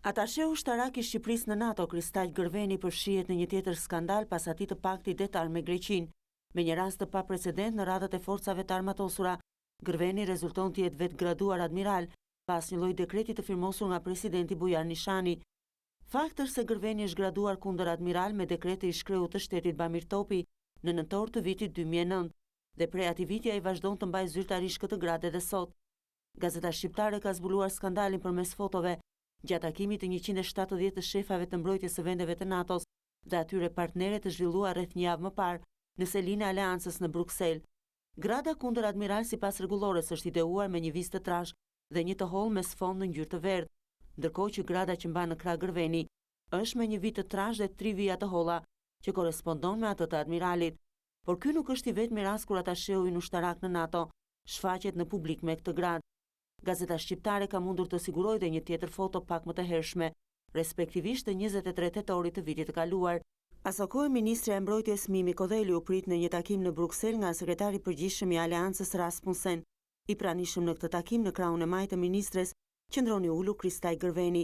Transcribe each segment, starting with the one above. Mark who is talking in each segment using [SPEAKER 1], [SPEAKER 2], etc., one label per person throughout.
[SPEAKER 1] Atasheu ushtarak i Shqipërisë në NATO, Kristaq Gërveni përfshihet në një tjetër skandal pas atij të paktit detar me Greqinë. Me një rast të paprecedent në radhët e forcave të armatosura, Gërveni rezulton të jetë vetëgraduar admiral, pas një lloj dekreti të firmosur nga presidenti Bujar Nishani. Fakt është se Gërveni është graduar kundëradmiral me dekret të ish-kreut të shtetit Bamir Topi në nëntor të vitit 2009 dhe prej atij viti ai vazhdon të mbajë zyrtarisht këtë gradë edhe sot. Gazeta Shqiptare ka zbuluar skandalin përmes fotove gjatë takimit të 170 të shefave të mbrojtjes së vendeve të NATO-s dhe atyre partnere të zhvilluar rreth një javë më parë në selinë e Aleancës në Bruksel. Grada kundëradmiral sipas rregullores është ideuar me një vizë të trashë dhe një të hollë me sfond në ngjyrë të verdhë, ndërkohë që grada që mban në krah Gërveni është me një vijë të trashë dhe tri vija të holla, që korrespondon me atë të admiralit. Por ky nuk është i vetmi rast kur atasheu ynë ushtarak në NATO shfaqet në publik me këtë gradë. Gazeta Shqiptare ka mundur të sigurojë dhe një tjetër foto pak më të hershme, respektivisht të 23 tetorit të vitit të kaluar. Asokohe Ministrja e Mbrojtjes Mimi Kodheli u prit në një takim në Bruksel nga sekretari i përgjithshëm i Aleancës Rasmussen. I pranishëm në këtë takim në krahun e majtë të ministres qëndron i ulur Kristaq Gërveni,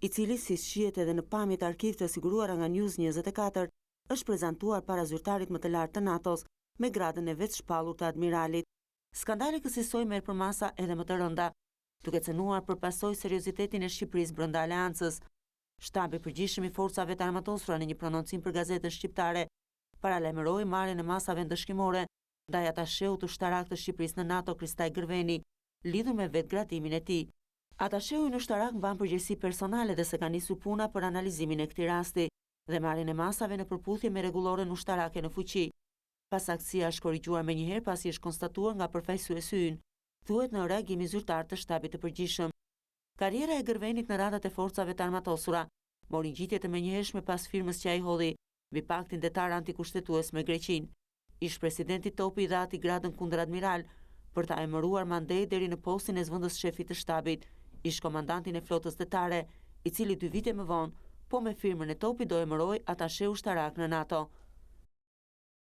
[SPEAKER 1] i cili, siç shihet edhe në pamjet arkiv të siguruara nga News 24, është prezantuar para zyrtarit më të lartë të NATO-s me gradën e vetëshpallur të admiralit. Skandali kësisoj merr përmasa edhe më të rënda, duke cenuar për pasojë seriozitetin e Shqipërisë brenda Aleancës. Shtabi i Përgjithshëm i Forcave të Armatosura në një prononcim për gazetën shqiptare paralajmëroi marrjen e masave ndëshkimore ndaj atasheut ushtarak të Shqipërisë në NATO Kristaq Gërveni, lidhur me vetëgradimin e tij. Atasheu ynë ushtarak mban përgjegjësi personale dhe se ka nisur puna për analizimin e këtij rasti dhe marrjen e masave në përputhje me rregulloren ushtarake në fuqi. Pasaktësia është korrigjuar menjëherë pasi është konstatuar nga përfaqësuesi ynë, thuhet në reagimin zyrtar të Shtabit të Përgjithshëm. Karriera e Gërvenit në radhët e Forcave të Armatosura mori ngjitje të menjëhershme pas firmës që ai hodhi mbi paktin detar antikushtetues me Greqinë. Ish-presidenti Topi i dha atij gradën kundëradmiral për ta emëruar mandej deri në postin e zëvendës shefit të shtabit, ish-komandantin e flotës detare, i cili dy vite më vonë, po me firmën e Topit do emërohej atashe ushtarak në NATO.